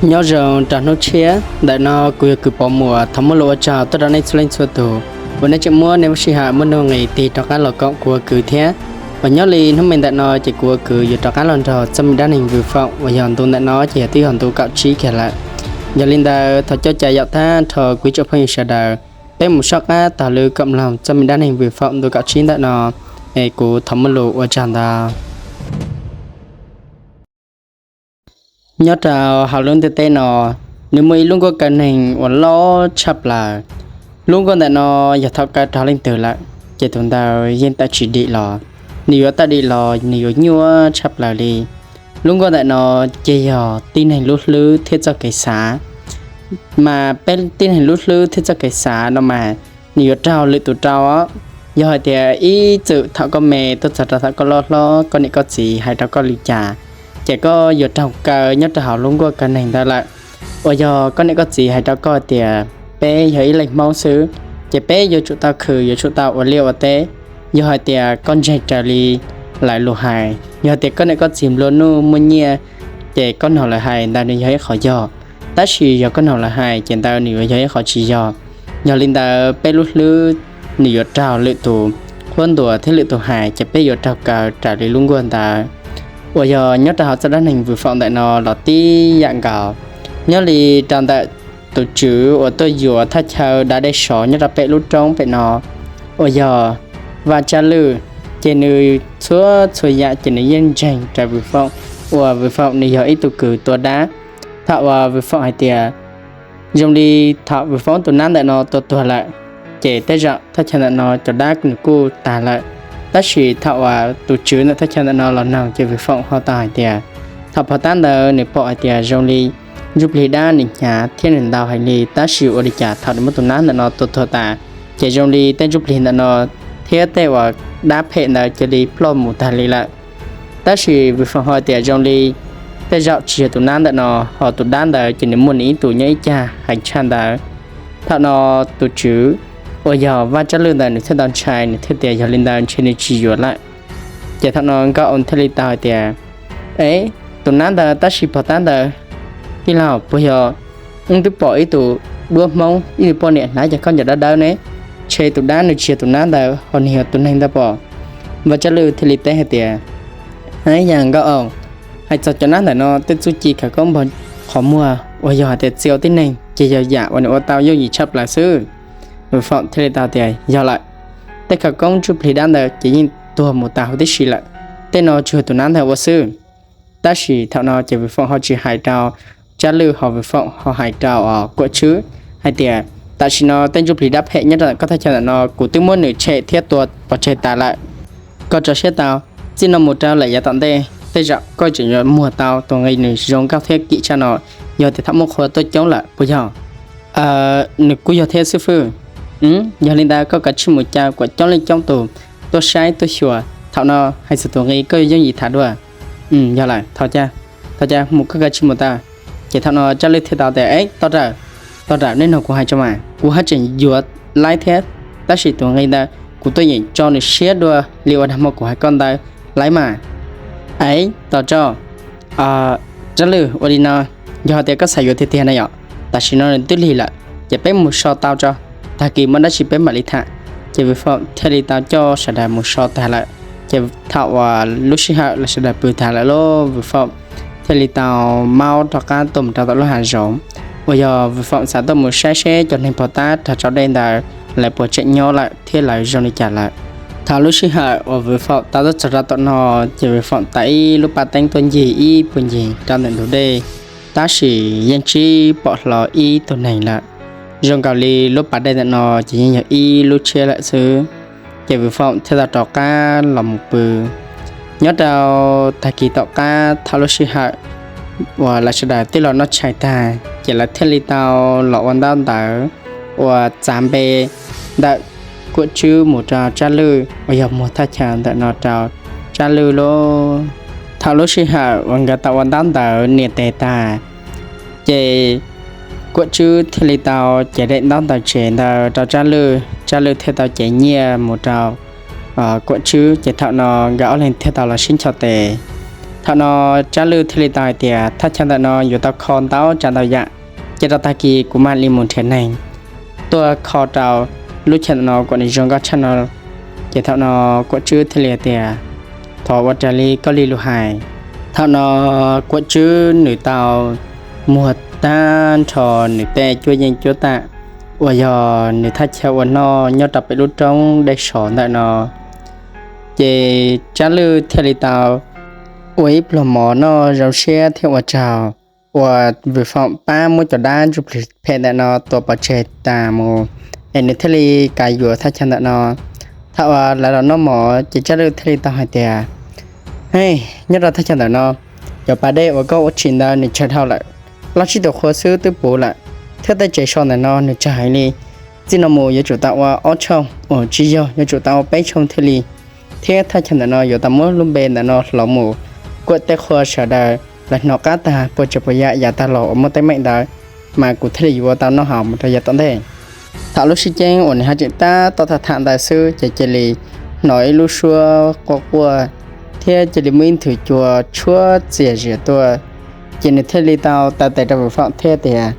Nyob zoo rau hnub tshiab, ntawm no kuv yog Kwv Pov Muas thov muaj lus ua tsaug tuaj rau nej txhua leej txhua tus uas nej tseem muab nej lub sij hawm muaj nuj nqis tig rov qab los koom kuv ua kwv thiab. Uas nyob li hnub me ntawm no ces kuv ua kwv yuav rov qab los nrog txoj me dab neeg Vwm Foom uas yog ntu ntawm no ces yog twb yog ntu kaum tsib kiag lawm. Yog li ntawd thov coj caw yaum tag nrho kuv ib tsoom phooj ywg sawv daws, peb mus soj qab taug lw koom mloog txoj me dab neeg Vwm Foom ntu kaum tsib ntawm no, es kuv thov muaj lus ua tsaug ntau. Nyob rau hauv lub ntiaj teb no, nws muaj ib lub nkuaj kaw neeg uas loj tshaj plaws. Lub nkuaj ntawm no yog thaum kaw raug leej twg lawm, ces tus ntawd yeej tawm tsis dim los. Nws yuav tawm dim los nws yuav nyuaj tshaj plaws li. Lub nkuaj ntawm no ces yog tib neeg lub hlwb thiab txoj kev xav. Mas peb tib neeg lub hlwb thiab txoj kev xav no mas nws yuav raug lwm tus rau. Yog hais tias ib txwm thaum koj me tuaj txog rau thaum koj loj hlob koj niam koj txiv hais rau koj li cas, ces koj yuav raug kaw nyob rau hauv lub nkuaj kaw neeg ntawd lawm. Uas yog koj niam koj txiv hais rau koj tias peb yog ib leeg Hmoob xwb, ces peb yuav tsum tau khwv yuav tsum tau ua liaj ua teb. Yog hais tias koj ntseeg raws li lawv lus hais, yog tias koj niam koj txiv nplua nuj muaj nyiaj, ces koj noog lawv hais ntawd nws yog ib qhov yog. Tab sis yog koj noog lawv hais ces ntawd nws yuav yog ib qhov tsis yog. Yog li ntawd peb lub hlwb nws yuav raug lwm tus qhuab ntuas thiab lwm tus hais ces peb yuav raug kaw raws li lub nkuaj ntawd. Uas yog nyob rau hauv txoj dab neeg Vwm Foom ntawm no los tib yam nkaus. Nyob li rau ntawm tus tswv uas tuaj yuav thaj chaw da dej sov nyob rau pem lub roob pem no, uas yog Vaj Tsab Lwj, ces nws txhua txhua yam ces nws yeej ntseeg raws Vwm Foom, uas Vwm Foom nws yog ib tug kws tua dab. Thaum uas Vwm Foom hais tias zoo li thaum Vwm Foom tus nab ntawm no tua tuag lawm, ces tej zaum thaj chaw ntawm no cov dab nws kuj tag lawm. Tab sis thaum uas tus tswv ntawm thaj chaw ntawm no los noog ces Vwm Foom ho tau hais tias thaum pov tab ntawd nws pom hais tias zoo li ntsuj plig dab nws hnyav thiab nws ntau heev li, tab sis ua li cas thaum nws muab tus nab ntawm no tua tuag tas, ces zoo li tej ntsuj plig ntawm no thiab tej uas dab phem ntawd cia li ploj mus tag li lawm. Tab sis Vwm Foom ho tias zoo li tej zaum tsis yog tus nab ntawm no, ho tus dab ntawd ces nws muaj nws ib tug nyob ib cag heev tshaj ntawd. Thaum no tus tswv uas yog Vaj Tsab Lwj ntawd nws thiaj tau ntshai, nws thiaj tias yog li ntawd ntshe nws tsis yuav lawm. Ces thaum no Nkauj Oo thiaj li tau hais tias, es, tus nab ntawd tab sis pov tab ntawd, tij laug, puas yog wb twb pom ib tug duab Hmoob ib tug poj niam hnav cov khaub ncaws dawb dawb ne? Ntshe tus dab nws tsis yog tus nab ntawd, ho nws yog tus neeg ntawd pob? Vaj Tsab Lwj thiaj li teb hais tias, yog Nkauj Oo, hais txog cov nab ntawm no tej txuj ci khawv koob npog qhov muag uas yog hais tias txia ua tib neeg ces yog yam uas nws ua tau yooj yim tshaj plaws xwb. Vwm Foom thiaj li tau tias yog lawm, tej khawv koob ntsuj plig dab ntawd ces yeej tuag mus tas huv tib si lawm, tej no tsuas yog tus nab ntawd ua xwb. Tab sis thaum no ces Vwm Foom ho tsis hais rau Tsab Lwj, ho Vwm Foom ho hais rau Kuam Tswb hais tias tam sim no tej ntsuj plig dab phem nyob rau koj thaj chaw ntawm no kuv twb muab nws tshem thiab tua pov tseg tas lawm. Koj tso siab tau, txij no mus rau lawm yav tom ntej tej zaum koj tseem yuav muag tau tus nqi nws zoo nkauj thiab kim tshaj no, yog tias thaum muaj qhua tuaj coob lawm puas yog? Nws kuj yog thiab xib fwb. Yog li ntawd koj kav tsij mus caw kom coob leej coob tus tuaj saib tuaj xyuas, thaum no hais txog tus nqi koj yuav yooj yim tham dua. Yog lawm, thov caw mus, koj kav tsij mus tau. Ces thaum no Tsab Lwj thiaj tau tias, es, toj rawm, toj rawm, nej nrog kuv hais tso mas, kuv haj tseem yuav laib thiab, tab sis tus nqi ntawd kuv tuaj yeem tso nws siab dua li uas nag hmo kuv hais koj ntawd laib mas. Es, tos tso, Tsab Lwj, ua li no, yog hais tias koj xav yuav tiag tiag na yom, tam sim no nws twb lig lawm, ces peb mus so tau tso, tag kis muaj dab tsi peb mam li tham. Ces Vwm Foom thiaj li tau coj sawv daws mus so tag lawm. Ces thaum uas lub sij hawm lawv sawv daws pw tag lawm lauj, Vwm Foom thiaj li tau maub rov qab tuaj mus rau tom lub hav zoov, uas yog Vwm Foom xav tuaj mus saib seb cov neeg pov tab rog tsau dej ntawd lawv puas tseem nyob lawm thiab lawv zoo li cas lawm. Thaum lub sij hawm uas Vwm Foom tau tuaj txog rau tom no, ces Vwm Foom taws ib lub pas teeb tuaj ncig ib puag ncig rau ntawm ntug dej, tab sis yeej tsis pom hlo ib tug neeg lawm. Zoo nkaus li lub pas dej ntawm no ces yeej yog ib lub tshiab lawm xwb. Ces Vwm Foom thiaj tau rov qab los mus pw. Nyob rau tag kis tom qab thaum lub sij hawm uas lawv sawv daws twb los noj tshais tag, ces lawv thiaj li tau los ua ntaub ntawv uas txav npe ntawm Kuam Tswb mus rau Tsab Lwj, uas yog muag thaj chaw ntawm no rau Tsab Lwj lauj. Thaum lub sij hawm uas nkawd tau ua ntaub ntawv nias tes tag, ces Kuam Tswb thiaj li tau cev daim ntaub ntawv tsev ntawd rau Tsab Lwj, Tsab Lwj thiaj tau cev nyiaj mus rau Kuam Tswb, ces thaum no nkawd ob leeg thiaj tau los sib ncho tes. Thaum no Tsab Lwj thiaj li tau hais tias, thaj chaw ntawm no yuav tau kho ntau tsav ntau yam, ces rau tag kis kuv mam li mus nrhiav neeg tuaj kho rau lub chaw ntawm no kom nws zoo nkauj tshaj no. Ces thaum no Kuam Tswb thiaj li hais tias, thov ua raws li koj li lus hais. Thaum no Kuam Tswb nws tau muag tag nrho nws tej cuab yeej cuab tam uas yog nws thaj chaw ua noj nyob rau pem lub roob dej sov ntawm no. Ces Tsab Lwj thiaj li tau ua ib pluag mov noj zoo siab thiab ua tsaug, uas Vwm Foom pab muab cov dab ntsuj plig phem ntawm no tua pov tseg tas mus, es nws thiaj li kav yuav thaj chaw ntawm no. Thaum uas lawv los noj mov ces Tsab Lwj thiaj li tau hais tias, hej, nyob rau thaj chaw ntawm no, cov pas dej uas koj ua tsim ntawd nws tsawg dhau lawm, plaub tsib tus qhua xwb twb puv lawm, thiab tej tsev so ntawm no nws tsawg heev li. Txij no mus yuav tsum tau ua ob tshooj, uas tsis yog, yuav tsum tau ua peb tshooj thiaj li, thiab thaj chaw ntawm no yuav tau muab lub npe ntawm no hloov mus kom tej qhua sawv daws lawv hnov qab tag puas tsav puas yam yav tag los uas muaj teeb meem ntawd, mas kuv thiaj li yuav tau noj haus mus rau yav tom ntej. Thaum lub sib ceeb uas nws haj tseem tab tom tham tham ntawd xwb ces cia li hnov ib lub suab quaj quaj, thiab cia li muaj ib nthwv cua tshuab txias zias tuaj. Ces nws thiaj li tau taw tes rau Vwm Foom thiab tias,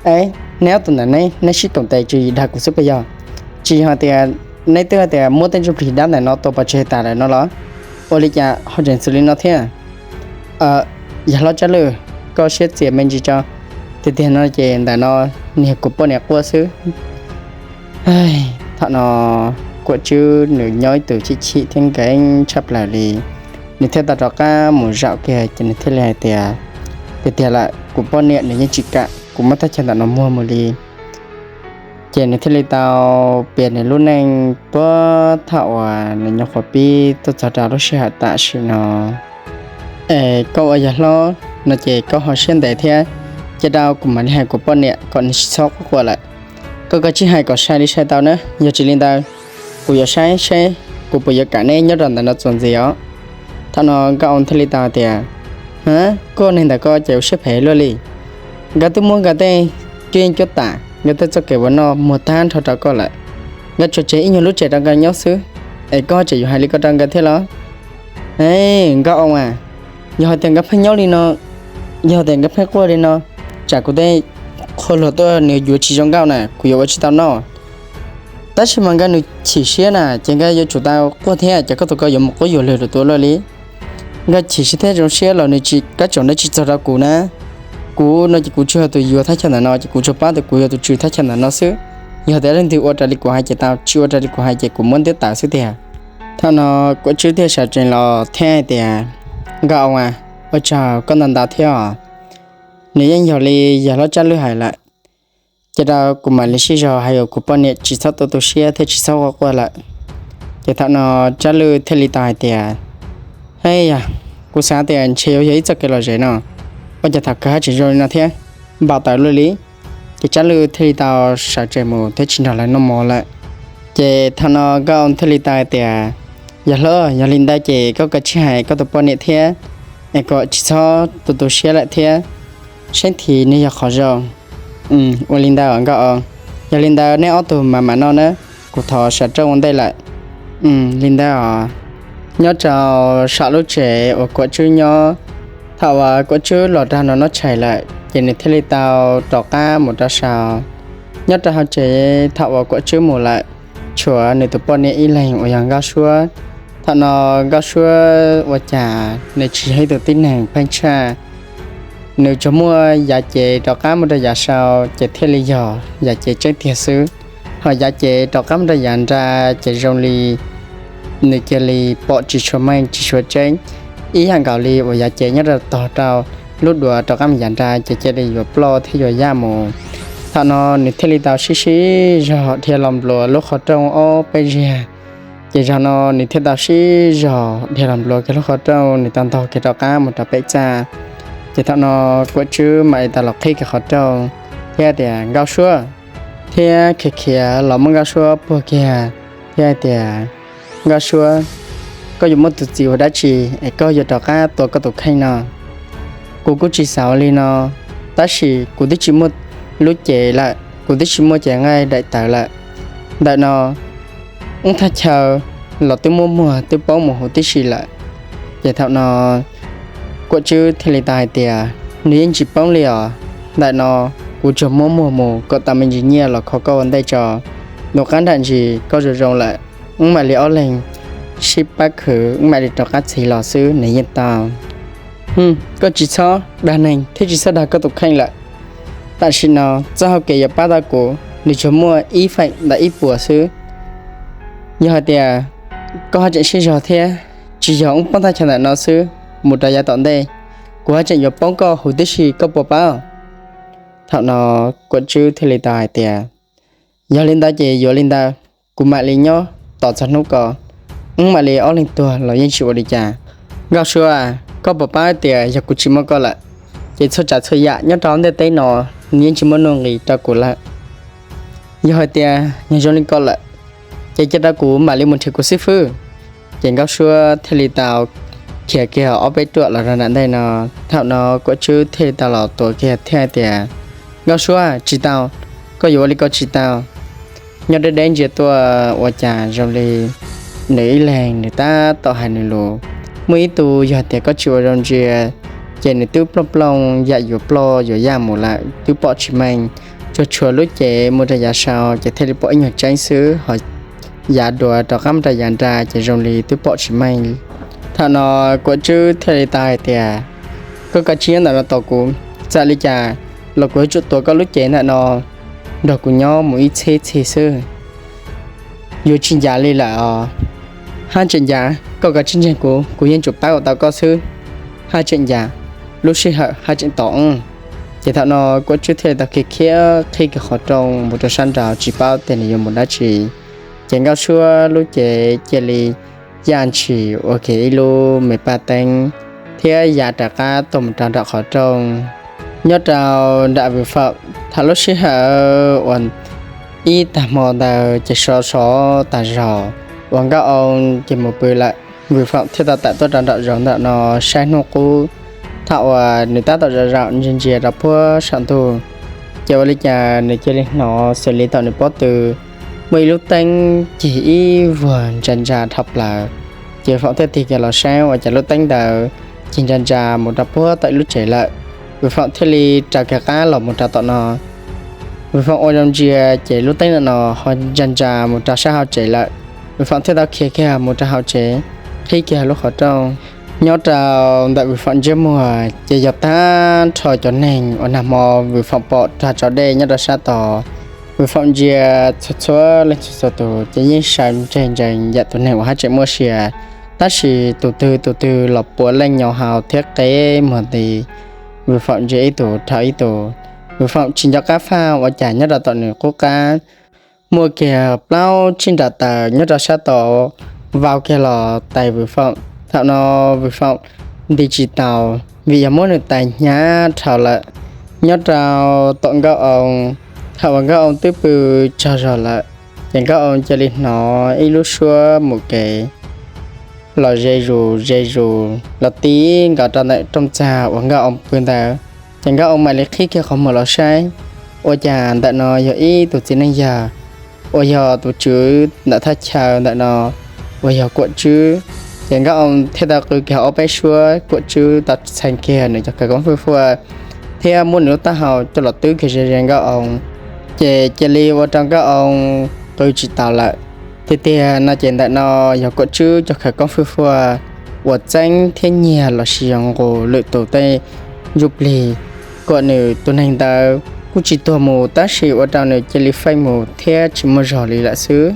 es, neb ob tug ntawm ne, neb sib toom tes tswv yim dag kuv xwb puas yog? Tsis yog tias neb twb hais tias muab tej ntsuj plig dab ntawm no tua pov tseg tas lawm no los? Ua li cas ho tseem xws li no thiab? Yog hlob Tsab Lwj, koj siab txias me ntsis tso, tiag tiag no ces ntawm no niag kuv poj niam quaj xwb. Thaum no Kuam Tswb nws nyob ib tug chim chim thiab nkees tshaj plaws li, nws thiaj tau rov qab mus zaum kiag ces nws thiaj li hais tias, tiag tiag lawm, kuv poj niam nws yeej tsis kam kuv muab thaj chaw ntawm no muag mus li. Ces nws thiaj li tau piav nws lub neej puag thaum uas nws nyuam qhuav pib tuaj txog rau lub sij hawm tam sim no. Es koj ua yawg hlob no ces koj ho siab ntev thiab, cia rau kuv mam li hais kuv poj niam kom nws tsis txhob quaj quaj lawm. Koj kav tsij hais kom sai li sai tau na, yog tsis li ntawd kuv yuav saib seb kuv puas yuav kam neb nyob rau ntawm no txuas ntxiv os. Thaum no Nkauj Oo thiaj li tau hais tias, ha, koj neeg ntawm koj ces ua siab phem luaj li. Nkawd twb muab nkawd tej cuab yeej cuab tam, nkawd tej txoj kev ua noj muag tag nrho rau koj lawm. Nkawd tsuas tseg ib nyuag lub tsev rau nkawd nyob xwb, es koj tseem yuav hais li ko rau nkawd thiab los? Nkauj Oo a, yog hais tias nkawd pheej nyob li no, yog tias nkawd pheej quaj li no, tsam kuv tej qhua hluas tuaj nws yuav tsis zoo nkauj na, kuv yuav ua tsis tau noj. Tab sis mas nkawd nws chim siab na ces nkawd yuav tsum tau quaj thiab, ces koj tus ko yuav mus quab yuam lwm tus luaj li. Nkawd chim siab thiab zoo siab los nws tsis, kab tsaum nws tsis txog rau kuv na. Kuv no ces kuv tsuas yog tus yuav thaj chaw ntawm no ces kuv tsuas pab tias kuv yog tus tswv thaj chaw ntawm no xwb. Yog tias leej twg ua raws li kuv hais ces tau, tsis ua raws li kuv hais ces kuv muab ntiab tawm xwb tiag. Thaum no Kuam Tswb thiaj sawv tsees los thiab hais tias, Nkauj Oo a, ua tsaug koj ntau ntau thiab os. Nws yeej yog li yawg hlob Tsab Lwj hais lawm, cia rau kuv mam li sib zog hais yuav kuv poj niam tsis txhob tu tu siab thiab tsis txhob quaj quaj lawm. Ces thaum no Tsab Lwj thiaj li tau hais tias, hej yog, kuv xav tias ntshe yuav yog ib txoj kev lom zem no, ua cas thaum kawg haj tseem zoo li no thiab, npau taws luaj li. Ces Tsab Lwj thiaj li tau sawv tsees mus thiab tsis nrog lawv noj mov lawm. Ces thaum no Nkauj Oo thiaj li tau hais tias, yawg hlob, yog li ntawd ces koj kav tsij hais koj tus poj niam thiab, es kom tsis txhob tu tu siab lawm thiab, seb thiaj nws yog qhov zoo. Ua li ntawd Nkauj Oo, yog li ntawd neb ob tug mam mam noj na, kuv thov sam rooj ua ntej lawm. Li ntawd os. Nyob rau saum lub tsev uas Kuam Tswb nyob, thaum uas Kuam Tswb los rau no noj tshais lawm ces nws thiaj li tau rov qab mus rau saum. Nyob rau hauv tsev thaum uas Kuam Tswb mus lawm, tshuav nws tus poj niam ib leeg uas yog Nkauj Suab. Thaum no Nkauj Suab ua cas nws tsis yog ib tug tib neeg pheej tshaj, nws tsuas muaj yav cev rov qab mus rau yav saud ces thiaj li yog yav cev tseeb tiag xwb. Ho yav cev rov qab mus rau yav nra ces zoo li nws cia li pom tsis tshua meej tsis tshua tseeb, ib yam nkaus li uas yav cev nyob rau tog rau lub duav rov qab mus yav nra ces cia li yuav ploj thiab yuav yaj mus. Thaum no nws thiaj li tau sib sib zog dhia los npluav lub qhov rooj ob peb zaug. Ces zaum no nws thiaj tau sib zog dhia los npluav kiag lub qhov rooj, nws tau ntog kiag rov qab mus rau pem txaj. Ces thaum no Kuam Tswb mam li tau los qhib kiag qhov rooj thiab tias, Nkauj Suab, thiab khiav khiav los muab Nkauj Suab puag kiag thiab hais tias, Nkauj Suab, koj yuav muaj tus txiv ua dab tsi es koj yuav rov qab tua koj tus kheej no? Kuv kuj tsis xav ua li no, tab sis kuv twb tsis muaj lub cev lawm, kuv twb tsis muaj cev nqaij daim tawv lawm. Ntawm no ub thaj chaw los twb muab muag twb poob mus huv tib si lawm. Ces thaum no Kuam Tswb thiaj li tau hais tias, nws yeej tsis poob li os. Ntawm no kuv tsuas muab muag mus kom tau me ntsis nyiaj los kho koj ua ntej tso. Ntu qab nram ntsis koj zoo zoo lawm, wb mam li ob leeg sib pab khwv, wb mam li rov qab txhiv los xwb nws yeej tau. Koj tsis txhob dag neeg thiab tsis txhob dag koj tus kheej lawm. Tam sim no txoj hau kev yuav pab tau kuv nws tsuas muaj ib feem ntawm ib puas xwb. Yog hais tias koj haj tseem sib zog thiab, tsis yog wb poob thaj chaw ntawm no xwb, mus rau yav tom ntej kuv haj tseem yuav poob koj huv tib si, koj puas paub? Thaum no Kuam Tswb thiaj li tau hais tias, yog li ntawd ces yuav li ntawd, kuv mam li nyob tos txog hnub ko, wb mam li ob leeg tuag los yeej tsis ua li cas. Nkauj Suab, koj puas paub tias yog kuv tsis muaj koj lawm, ces txhua tsav txhua yam nyob rau ntej teb no nws yeej tsis muaj nuj nqis rau kuv lawm. Yog hais tias yog zoo li ko lawm, ces cia rau kuv mam li mus nrhiav kuv xib fwb. Ces Nkauj Suab thiaj li tau khiav kiag ob peb ruam los rau nram ntej no. Thaum no Kuam Tswb thiaj li tau los tuav kiag thiab hais tias, Nkauj Suab, tsis tau, koj yuav ua li ko tsis tau. Nyob deb deb ntsia tuaj ua cas zoo li nws ib leeg nws tab tom hais nws lus. Muaj ib tug yog tias koj tsis ua zoo ntsia, ces nws twb plooj plooj yam yuav ploj yuav yaj mus lawm, twb pom tsis meej. Tsuas tshuav lub cev mus rau yav saud ces thiaj li pom ib nyuag tseeb xwb, ho yav duav rov qab mus rau yav nrag ces zoo li twb pom tsis meej. Thaum no Kuam Tswb thiaj li tau hais tias, koj kav tsij nyob ntawm no tos kuv, txawm li cas los kuv yuav tsum tuav koj lub cev ntawm no nrog kuv nyob mus ib txhiab txhis xwb. Yuav tsis ncav li lawm os. Haj tseem ncav, koj kav tsij ntseeg kuv, kuv yeej tsum pab kom tau koj xwb. Haj tseem ncav, lub sij hawm haj tseem tos. Ces thaum no Kuam Tswb thiaj li tau khiav khiav qhib kiag qhov rooj mus rau sab nraud tsis paub tias nws yuav mus dab tsi. Ces Nkauj Suab lub cev cia li yaj ntshis ua kiag ib lub me paj teeb thiab ya rov qab tuaj mus rau nram qhov rooj. Nyob rau nram Vwm Foom, thaum lub sij hawm uas ib tag hmo ntawd ces sov sov tas zog uas Nkauj Oo ces mus pw lawm. Vwm Foom thiaj tau tawm tuaj rau nram zoov ntawm no saib hnub qub. Thaum uas nws tab tom zaum zaum ntsia ntsia rau puag saum ntuj, ces ua li cas nws cia li hnov xws li thaum nws pob tw muaj ib lub teeb cig ib vuag ntsa ntsa dhau plaws. Ces Vwm Foom thiaj tig kiag los saib ua cas lub teeb ntawd cig ntsa ntsa mus rau puag tom ib lub tsev lawm. Vwm Foom thiaj li raws kiag qab los mus rau tom no. Vwm Foom ua zoo ntsia ces lub teeb ntawm no ho ntsa ntsa mus rau sab hauv tsev lawm. Vwm Foom thiaj tau khiav kiag mus rau hauv tsev, qhib kiag lub qhov rooj. Nyob rau ntawm Vwm Foom ntsej muag ces yog tag nrho cov neeg uas nag hmo Vwm Foom pom rau tso dej nyob rau sab tod. Vwm Foom ntsia txhua txhua leej txhua txhua tus ces yeej sawv ntseg ntsees yam tus neeg uas haj tseem muaj sia, tab sis tus twg tus twg los puav leej nyo hau thiab qe muag nti. Vwm Foom ntsia ib tus rau ib tus. Vwm Foom tsis nco qab faj ua cas nyob rau tom nws qub qab muaj kiag plaub tsib nra taws nyob rau sab tod vau kiag los tais Vwm Foom. Thaum no Vwm Foom nti tsis tau vim yog muab nws tais hnyav dhau lawm. Nyob rau tom Nkauj Oo, thaum uas Nkauj Oo twb pw tsaug zog lawm, ces Nkauj Oo cia li hnov ib lub suab mus kev los ze zus ze zus los ti nkaus rau ntawm rooj txag uas Nkauj Oo pw ntawd. Ces Nkauj Oo mam li qhib kiag qhov muag los saib, ua cas ntawm no yog ib tus txiv neej yawg uas yog tus tswv ntawm thaj chaw ntawm no uas yog Kuam Tswb. Ces Nkauj Oo thiaj tau qw kiag ob peb suab, Kuam Tswb tau txhais kiag nws cov khawv koob fwj fuaj thiab muab nws lub taub hau coj los twb kiag ze ze Nkauj Oo, ces cia li ua rau Nkauj Oo qw tsis tau lawm. Tiag tiag no ces ntawm no yog Kuam Tswb cov khawv koob fwj fuaj uas txeeb thiab nyiag los sis yog nqus lwm tus tej ntsuj plig kom nws tus neeg ntawd kuj tsis tuag mus tab sis ua rau nws cia li feeb mus thiab tsis muaj zog li lawm xwb.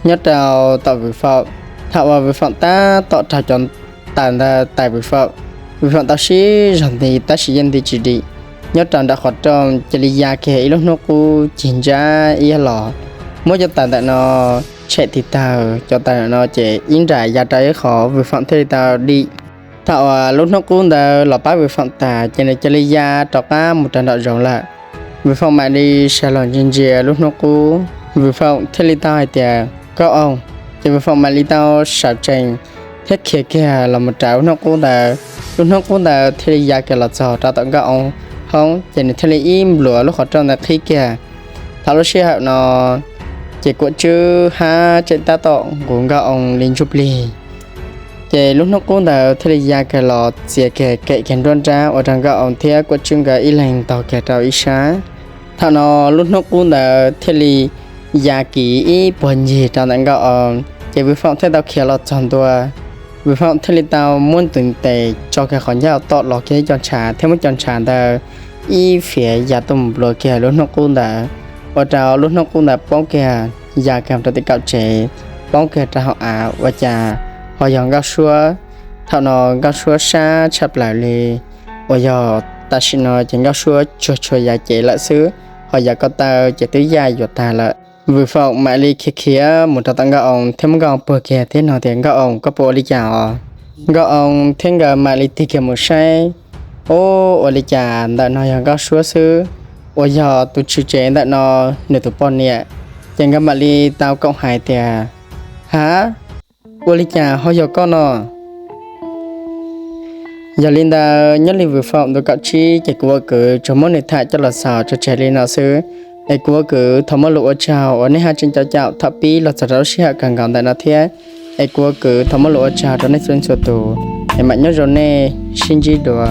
Nyob rau tom Vwm Foom, thaum uas Vwm Foom tab tom raug cov taws ntawd tais Vwm Foom, Vwm Foom tau sib zog nti tab sis yeej nti tsis dim. Nyob rau nram qhov rooj cia li ya kiag ib lub hnub qub cig ntsab ib yam los muab cov taws ntawm no tshem tiv tawg. Cov taws ntawm no ces ib nra ya rau ib qho, Vwm Foom thiaj li tau dim. Thaum uas lub hnub qub ntawd los pab Vwm Foom tas ces nws cia li ya rov qab mus rau nram zoov lawm. Vwm Foom mam li sawv los ntsia ntsia lub hnub qub, Vwm Foom thiaj li tau hais tias, Nkauj Oo. Ces Vwm Foom mam li tau sawv tsees thiab khiav kiag los mus raws lub hnub qub ntawd. Lub hnub qub ntawd thiaj li ya kiag los txog rau tom Nkauj Oo hoob, ces nws thiaj li ib npluav lub qhov rooj ntawd qhib kiag. Thaum lub sij hawm no ces Kuam Tswb haj tseem tab tom nqus Nkauj Oo li ntsuj plig. Ces lub hnub qub ntawd thiaj li ya kiag los txiav kiag kem kiag nruab nrab ua rau Nkauj Oo thiab Kuab Tswb nkawd ib leeg taug kiag rau ib sab. Thaum no lub hnub qub ntawd thiaj li ya kiag ib puag ncig rau ntawm Nkauj Oo, ces Vwm Foom thiaj tau khiav los txog ntua. Vwm Foom thiaj li tau muab tus ntiv tes tso kiag qhov ncauj tom los kiag ib co ntshav thiab muab cov ntshav ntawd ib fiav ya tuaj mus nplua kiag lub hnub qub ntawd, ua rau lub hnub qub ntawd poob kiag ya kiag rau tim kaum tsev, poob kiag rau hauv av. Ua cas ho yog Nkauj Suab. Thaum no Nkauj Suab sab tshaj plaws li, uas yog tam sim no ces Nkauj Suab tsuag tsuag ya cev lawm xwb, ho yav ko taw ces twb yaj yuav tag lawm. Vwm Foom mam li khiav khiav mus rau tom Nkauj Oo thiab muab Nkauj Oo puag kiag thiab nug tias, Nkauj Oo, koj puas ua li cas os? Nkauj Oo thiab nkawd mam li tig kiag mus saib. Ub, ua li cas ntawm no yog Nkauj Suab xwb, uas yog tus tswv tsev ntawm no nws tus poj niam. Ces nkawd mam li tau koom hais tias, Ha, ua li cas ho yog koj no? Yog li ntawd nyob li Vwm Foom ntu kaum tsib ces kuv ua kwv tsuas muab nws tham coj los xaus tso tseg li no xwb. Es kuv ua kwv thov muaj lus ua tsaug uas nej haj tseem caum caum thaum pib los txog rau lub sij hawm kawg nkaus ntawm no thiab. Es kuv ua kwv thov muaj lus ua tsaug rau nej txhua leej txhua tus, es mam nyob zoo nej, sib ntsib dua.